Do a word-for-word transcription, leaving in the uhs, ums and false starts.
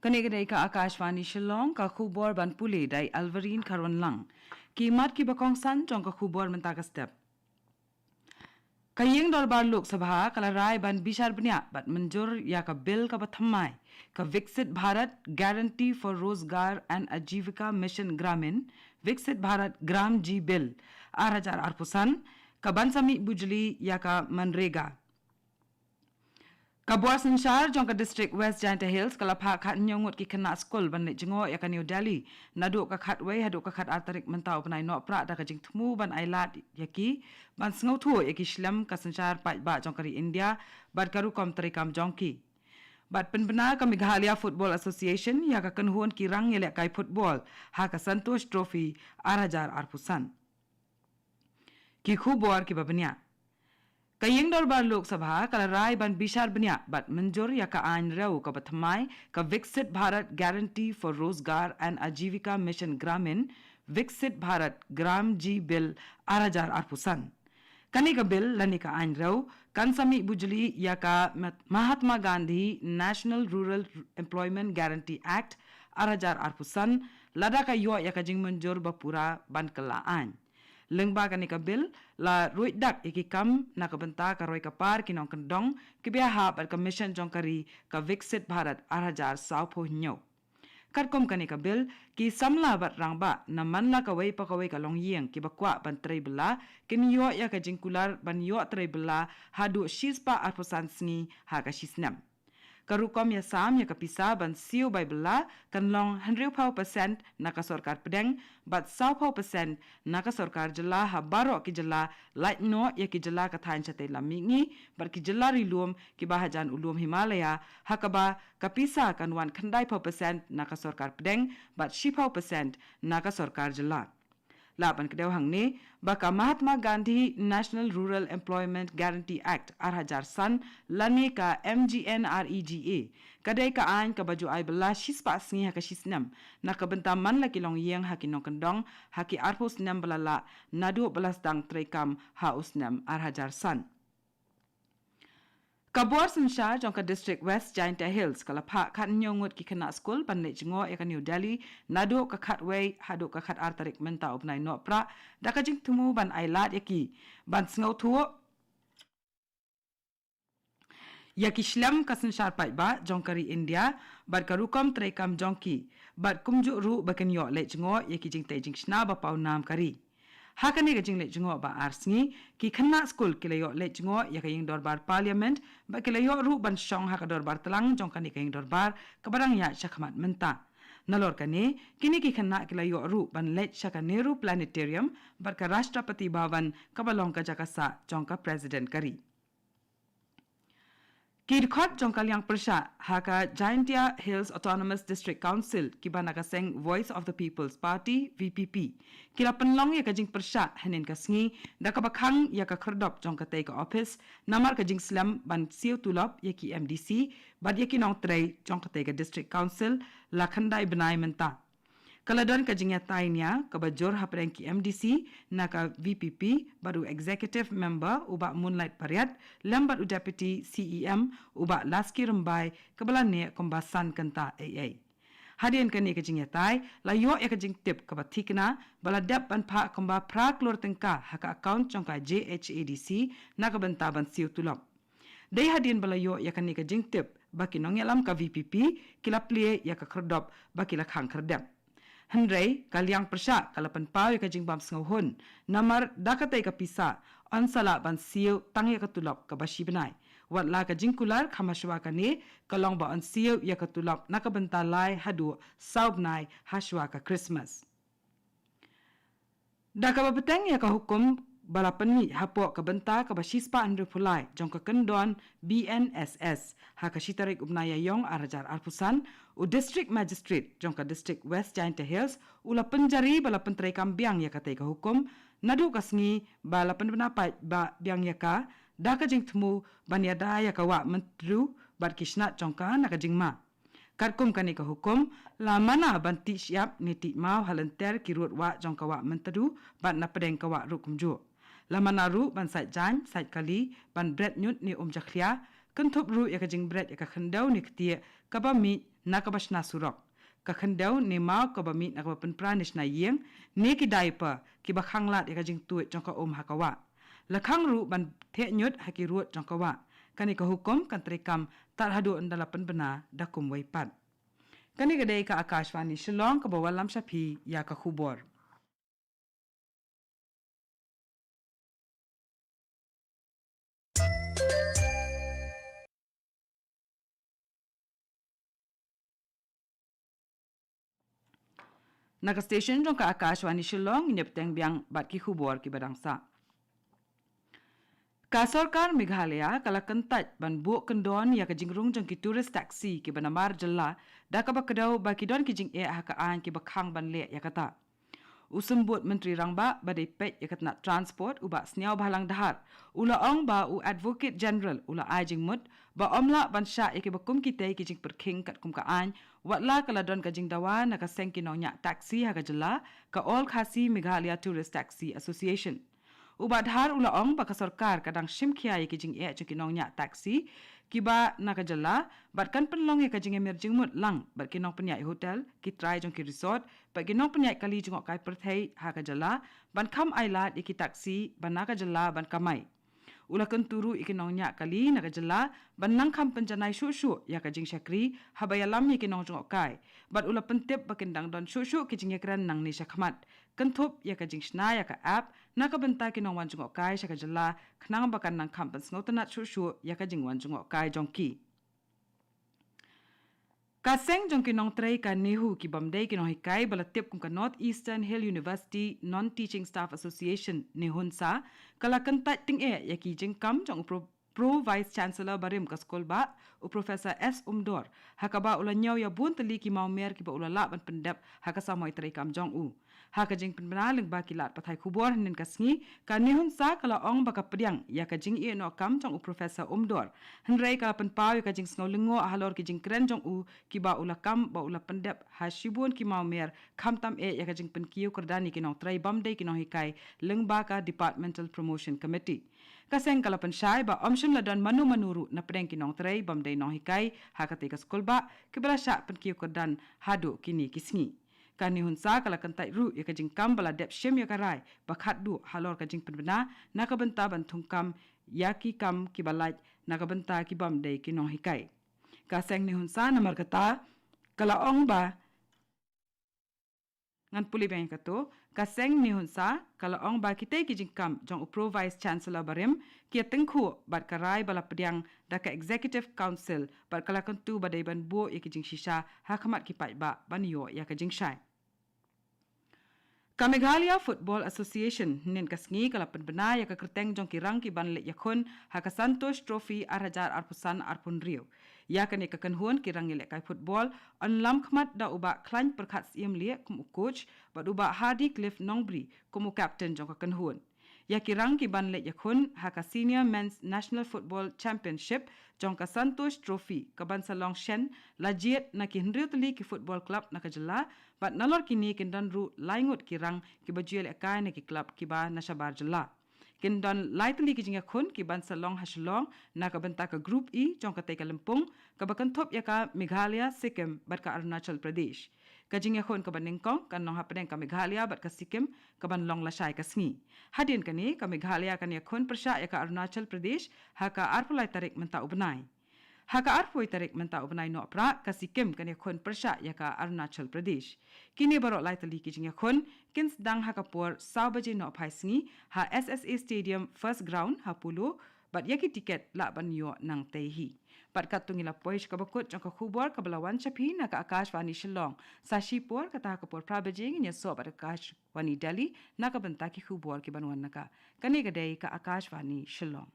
Kane ka dei ka Akashvani Shillong, ka khubor ban pule da i Alvarine Kharwanlang. Ki mat kiba kongsan jong ka khubor mynta ka step. Ka ïing dorbar Lok Sabha ka la rai ban bishar bniah bad mynjur ïa ka bill kaba thymmai, ka Viksit Bharat Guarantee for Rozgar and Ajivika Mission Gramin, Viksit Bharat Gram G Bill, ar hajar arphew san, ka ban sa mih bujli ïa ka MGNREGA. Ka bor synshar jong ka district West Jaintia Hills ka la phah khathynñiew ngut ki khynnah skul ban leit jngoh ïa ka New Delhi naduh ka khatwei haduh ka khatar tarik mynta u bnai Nohprah da ka jingthmu ban ailad ïa ki ban sngewthuh ïa ki shlem ka synshar paidbah jong ka ri India bad ka rukom treikam jong ki. Bad pynbna ka Meghalaya Football Association ïa ka kynhun ki rangïalehkai football ha ka Santosh Trophy ar hajar arphew san. Ki khubor kiba bniah. Ka ïing dorbar Lok Sabha ka la rai ban bishar bniah bad mynjur ïa ka aiñ rew kaba thymmai, ka Viksit Bharat Guarantee for Rozgar and Ajivika Mission Gramin, Viksit Bharat Gram G Bill, ar hajar arphew san. Kane ka bill lane ka aiñ rew kan sa mih bujli ïa ka Mat-, Mahatma Gandhi National Rural Employment Guarantee Act, ar hajar arphew san, lada ka ïoh ïa ka jingmynjur ba pura ban kylla aiñ. Lyngba kane ka bill, la ruid dak ïa ki kam na ka bynta ka roi ka par ki nongkyndong kiba ïahap bad ka mission jong ka ri, ka Viksit Bharat ar hajar sawphew hynñiew. Katkum kane ka bill, ki samla bad rangbah na man la kawei pa kawei ka longïing kiba kwah ban trei bylla kin ïoh ïa ka jingkular ban ïoh trei bylla haduh shispah arphew san sngi ha ka shisnem. Ka rukom ïasam ïa ka pisa ban siew bai bylla kan long hynriewphew percent na ka sorkar pdeng bad sawphew percent na ka sorkar jylla ha baroh ki jylla, lait noh ïa ki jylla ka thaiñ shatei lam mihngi bad ki jylla ri lum kiba hajan u lum Himalaya, ha kaba ka pisa kan wan khyndaiphew percent na ka sorkar pdeng bad shiphew percent na ka sorkar jylla. Lah ban kdew hangne ba ka Mahatma Gandhi National Rural Employment Guarantee Act ar hajar san lane ka MGNREGA ka dei ka aiñ kaba ju ai bylla shispah sngi ha ka shisnem na ka bynta man la ki longïing ha ki nongkyndong ha ki arphew snem ba la lah naduh ba la sdang treikam ha u snem ar hajar san. Ka bor synshar jong ka district West Jaintia Hills ka la phah khathynñiew ngut ki khynnah skul ban leit jngoh ïa ka New Delhi naduh ka khatwei haduh ka khatar tarik mynta u bnai Nohprah da ka jingthmu ban ailad ïa ki ban sngewthuh ïa ki shlem ka synshar paidbah jong ka ri India bad ka rukom treikam jong ki bad kumjuh ruh ba kin ïoh leit jngoh ïa ki jingtei jingshna ba paw nam ka ri. Ha kane ka jingleit jngoh ba ar sngi, ki khynnah skul ki la ïoh leit jngoh ïa ka ïing dorbar Parliament bad ki la ïoh ruh ban shong ha ka dorbar tlang jong kane ka ïing dorbar kaba dang ïaid shakhmat mynta. Nalor kane, kine ki khynnah ki la ïoh ruh ban leit sha ka Nehru Planetarium bad ka Rashtrapati Bhavan kaba long ka jaka sah jong ka President ka ri. Ki dkhot jong ka liang pyrshah ha ka Jaintia Hills Autonomous District Council kiba na ka seng Voice of the People's Party, VPP, ki la pynlong ïa ka jingpyrshah hynnin ka sngi da kaba khang ïa ka khyrdop jong katei ka ophis namar ka jingslem ban siew tulop ïa ki MDC bad ïa ki nongtrei jong katei ka District Council la khyndai bnai mynta. Ka la don ka jingïatai nia kaba jur hapdeng ki MDC na ka VPP bad u Executive Member u Bah Moonlight Pariat lem bad u Deputy CEM u Bah Laski Rymbai kaba la neh kumba san kynta eiei. Hadien kane ka jingïatai la ïoh ïa ka jingtip kaba thikna ba la dep ban phah kumba phra klur tyngka ha ka account jong ka JHADC na ka bynta ban siew tulop. Dei hadien ba la ïoh ïa kane ka jingtip ba ki nongïalam ka VPP ki la plie ïa ka khyrdop ba ki la khang khyrdep. Hynrei ka liang pyrshah ka la pynpaw ïa ka jingbym sngewhun namar da katei ka pisa yn sa lah ban siew tang ïa ka tulop kaba shi bnai. Wat la ka jingkular kham hashwa kane ka long ba yn siew ïa ka tulop na ka bynta lai haduh saw bnai hashwa ka Christmas. Da kaba bteng ïa ka hukum ba la pynmih hapoh ka bynta kaba shispah hynriewphew lai jong ka kyndon BNSS ha ka shi tarik u bnai Ïaïong ar hajar arphew san, u District Magistrate jong ka District West Jaintia Hills u la pynjari ba la pyntreikam biang ïa katei ka hukum naduh ka sngi ba la pynbna paidbah biang ïa ka da ka jingthmu ban ïada ïa ka wah Myntdu bad ki shnat jong ka na ka jingma. Katkum kane ka hukum, la mana ban tih shyiap ne tih maw ha lynter ki rud wah jong ka wah Myntdu bad na pdeng ka wah ruh kumjuh. La mana ruh ban sait jaiñ, sait kali, ban bret ñiut ne um jakhlia, kynthup ruh ïa ka jingbret ïa ka khyndew ne ktieh kaba mih na kaba shna surok. Ka khyndew ne maw kaba mih na kaba pynpra ne shna ïing, ne ki diaper kiba khanglad ïa ka jingtuid jong ka um ha ka wah. La khang ruh ban theh ñiut ha ki ruit jong ka wah. Kane ka hukum kan treikam tad haduh ynda la pynbna da kumwei pat. Kane ka dei ka Akashvani Shillong kaba wallam sha phi ïa ka khubor. Na ka station jong ka Akashvani Shillong, ngin ïa bteng biang bad ki khubor kiba dang sah. Ka sorkar Meghalaya ka la kyntait ban buh kyndon ïa ka jingrung jong ki tourist taxi kiba namar jylla, da kaba kdew ba ki don ki jingeh ha ka aiñ kiba khang ban leh ïa kata. U Symbud Myntri Rangbah ba dei peit ïa ka tnat transport, u Bah Sniawbhalang Dhar, u la ong ba u Advocate General u la ai jingmut ba ym lah ban shah ïa kiba kum kitei ki jingpyrkhing katkum ka aiñ, wat la ka la don ka jingdawa na ka seng ki nongñiah taxi ha ka jylla, ka All Khasi Meghalaya Tourist Taxi Association. U Bah Dhar u la ong ba ka sorkar ka dang shim khia ïa ki jingeh jong ki nongñiah taxi kiba na ka jylla, bad kan pynlong ïa ka jingïamir jingmut lang bad ki nongpynïaid hotel, ki trai jong ki resort, bad ki nongpynïaid kali jngohkai pyrthei ha ka jylla ban kham ailad ïa ki taxi ba na ka jylla ban kamai. U la kyntu ruh ïa ki nongñiah kali na ka jylla ban nang kham pynjanai shuh shuh ïa ka jingshakri haba ïalam ïa ki nongjngohkai, bad u la pyntip ba kin dang don shuh shuh ki jingïakren nangne shakhmat, kynthup ïa ka jingshna ïa ka app na ka bynta ki nongwan jngohkai sha ka jylla, khnang ba kan nang kham pynsngewtynnat shuh shuh ïa ka jingwan jngohkai jong ki. Ka seng jong ki nongtrei ka NEHU, ki bym dei ki nonghikai ba la tip kum ka North Eastern Hill University Non-Teaching Staff Association, NEHUNSA, ka la kyntait tyngeh ïa ki jingkam jong u Pro, Pro Vice Chancellor barim ka skul bah, u Professor S Umdor, ha kaba u la ñiew ïa bun tylli ki mawmer kiba u la lah ban pyndep ha ka samoi treikam jong u. Ha ka jingpynbna lyngba ki lad pathai khubor hynnin ka sngi, ka NEHUNSA ka la ong ba ka pdiang ïa ka jingïehnoh kam jong u Professor Umdor, hynrei ka la pynpaw ïa ka jingsngew lyngngoh halor ki jingkren jong u kiba u la kam ba u la pyndep ha shibun ki mawmer, khamtam eh ïa ka jingpynkiew kyrdan ïa ki nongtrei bym dei ki nonghikai lyngba ka Departmental Promotion Committee. Ka seng ka la pynshai ba ym shym la don mano mano ruh na pdeng ki nongtrei bym dei nonghikai ha katei ka skul bah kiba la shah pynkiew kyrdan haduh kine ki sngi. Ka NEHUNSA ka la kyntait ruh ïa ka jingkam ba la dep shim ïa ka rai ba khatduh halor ka jingpynbna na ka bynta ban thungkam ïa ki kam kiba lait na ka bynta ki bym dei ki nonghikai. Ka seng NEHUNSA namar kata ka la ong ba, ngan pule biang ïa kato, ka seng NEHUNSA ka la ong ba kitei ki jingkam jong u Pro Vice Chancellor barim ki ïatyngkhuh bad ka rai ba la pdiang da ka Executive Council, bad ka la kyntu ba dei ban buh ïa ki jingshisha ha khmat ki paidbah ban ïoh ïa ka jingshai. Ka Meghalaya Football Association hynnin ka sngi ka la pynbna ïa ka kyrteng jong ki rang ki ban leit ïakhun ha ka Santosh Trophy ar hajar arphew san arphew hynriew. Ïa kane ka kynhun ki rang ïalehkai football yn lam khmat da u Bah Khlaiñ Pyrkhat Syiemlieh kum u coach, bad u Bah Hardy Cliff Nongbri kum u captain jong ka kynhun. Ïa ki rang ki ban leit ïakhun ha ka Senior Men's National Football Championship jong ka Santosh Trophy ka ban sa long shen la jied na ki hynriew tylli ki football club na ka jylla, bad nalor kine kin don ruh lai ngut ki rang kiba ju ïalehkai na ki club kiba na shabar jylla. Kin don lai tylli ki jingïakhun ki ban sa long ha Shillong na ka bynta ka Group E jong katei ka lympung, kaba kynthup ïa ka Meghalaya, Sikkim bad ka Arunachal Pradesh. Ka jingïakhun kaba nyngkong kan long hapdeng ka Meghalaya bad ka Sikkim, kaban long lashai ka sngi. Hadien kane ka Meghalaya kan ïakhun pyrshah ïa ka Arunachal Pradesh ha ka arphew lai tarik mynta u bnai. Ha ka arphew wei tarik mynta u bnai Nohprah ka Sikkim kan ïakhun pyrshah ïa ka Arunachal Pradesh. Kine baroh lai tylli ki jingïakhun kin sdang ha ka por saw baje nohphai sngi ha S S A Stadium First Ground ha Polo, bad ïa ki tiket lah ban ïoh nangtei hi. Bad katto ngi la poi sha kaba kut jong ka khubor kaba la wan sha phi na ka Akashvani Shillong. Sa shipor kata ha ka por phra baje ngin ïasoh bad ka Akashvani Delhi na ka bynta ki khubor ki ban wan na ka. Kane ka dei ka Akashvani Shillong.